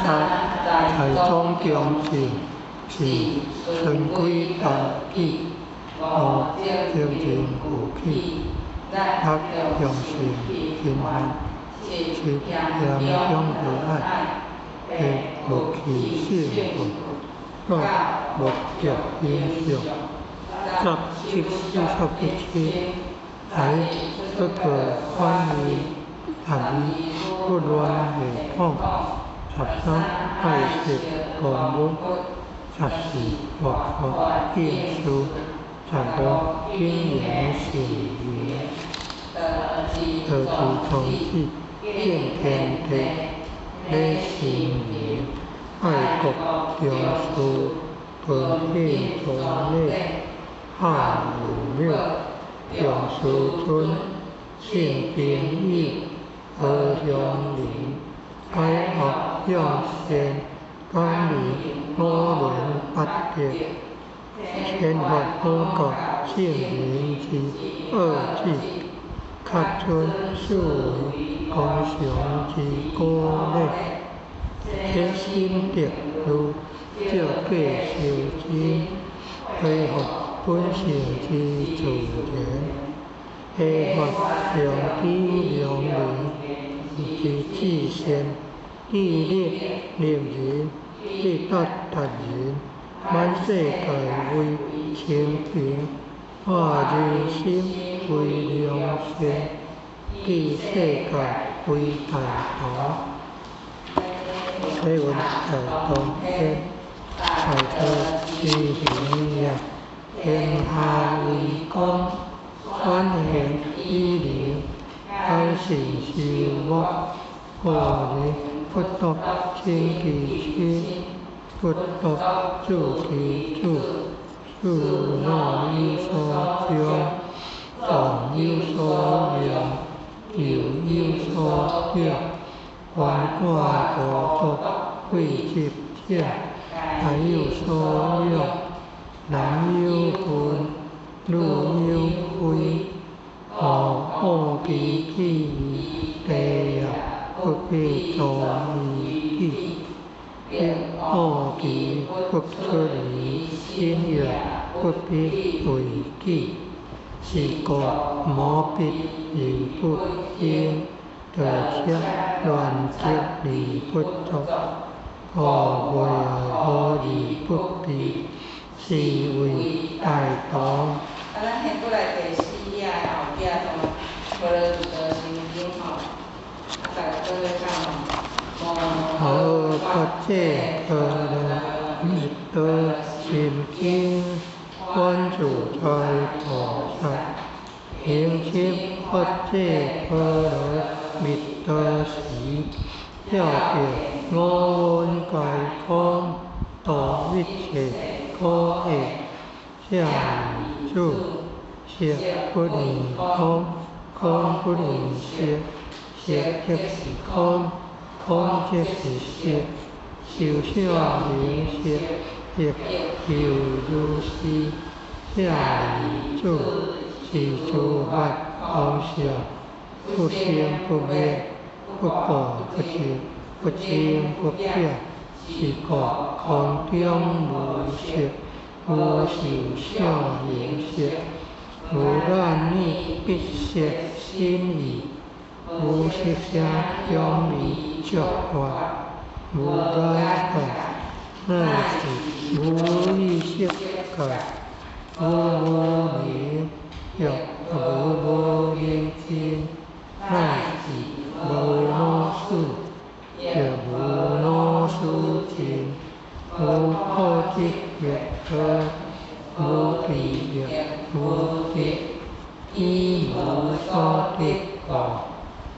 十，財總中正。四，循規蹈矩。五，責任負起。六，用心勤奮。七，嚴恭和藹。八，默契聖佛。九，目擊形象。十，七四十一七，財出過反義合義不亂系統。13，愛惜公物。14，活佛敬事。15，謹言慎行。道之從子，敬天地，禮神明，愛國重視，奉獻宗禮，孝父母，重師尊，信朋友，和鄉鄰，改惡向善，感恩五倫八德，千法好教聖人之惡旨，恪遵四維公常之古禮，歇心德如照過修真，恢復本性之自然，開發良知良能之至善，致力立人，利達達人，滿世界為清平，化人心為良善，記世界為大同。體溫大同天，財道之行也，天下為公，反現以仁，好信修睦，個人不獨親其親，不獨子其子，事若有所長，壯有所用，幼有所長，鰥寡孤獨廢疾者，哀有所養，男有分，女有位，何惡其器於地也，不必作於己；亦惡其不出於心也，不必為己。是故無必而不行，道則亂則而不作，故無何而不備，是謂大同。啊，咱現過來第四頁的後壁吼，婆羅蜜多心經吼，啊，大家做伙講吼。摩訶佛婆羅蜜多心經，觀自在菩薩行深佛這婆羅蜜多時，照見五蘊皆空，度一切苦厄。舍利子，色不異空，空不異色，色即是空，空即是色，受想行識亦猶如是。舍利子，是諸法空相，不生不滅，不垢不淨，不增不減。是故空中無色，無受想行識，無眼耳鼻舌身意，無色聲香味觸法，無眼界，乃至無意識界，無無明，亦無無明盡，乃至無老死，亦無老死盡，無苦集滅道，無記亦無得，以無所得故，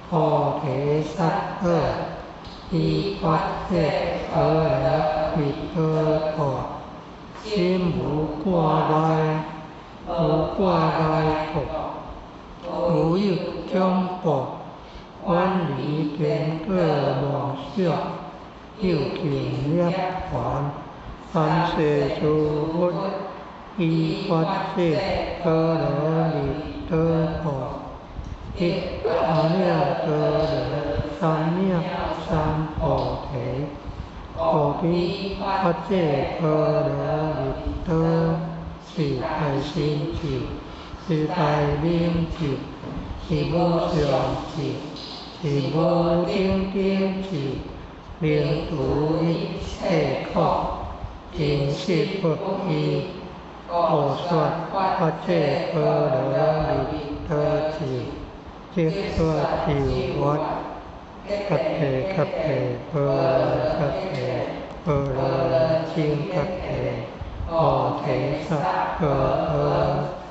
菩提薩埵依佛這婆羅蜜多故，心無掛礙，無掛礙故，無有恐怖，遠離顛倒妄想，究竟涅槃，三世諸佛依佛這婆羅蜜多故，得阿耨多羅三藐三菩提。菩提法者波羅蜜多，是大神咒，是大明咒，是無上咒，是無頂頂咒，能除一切苦，真實不虛。故說法者波羅蜜多咒，即說咒曰：揭諦揭諦，波羅揭諦，波羅僧揭諦，菩提薩婆訶。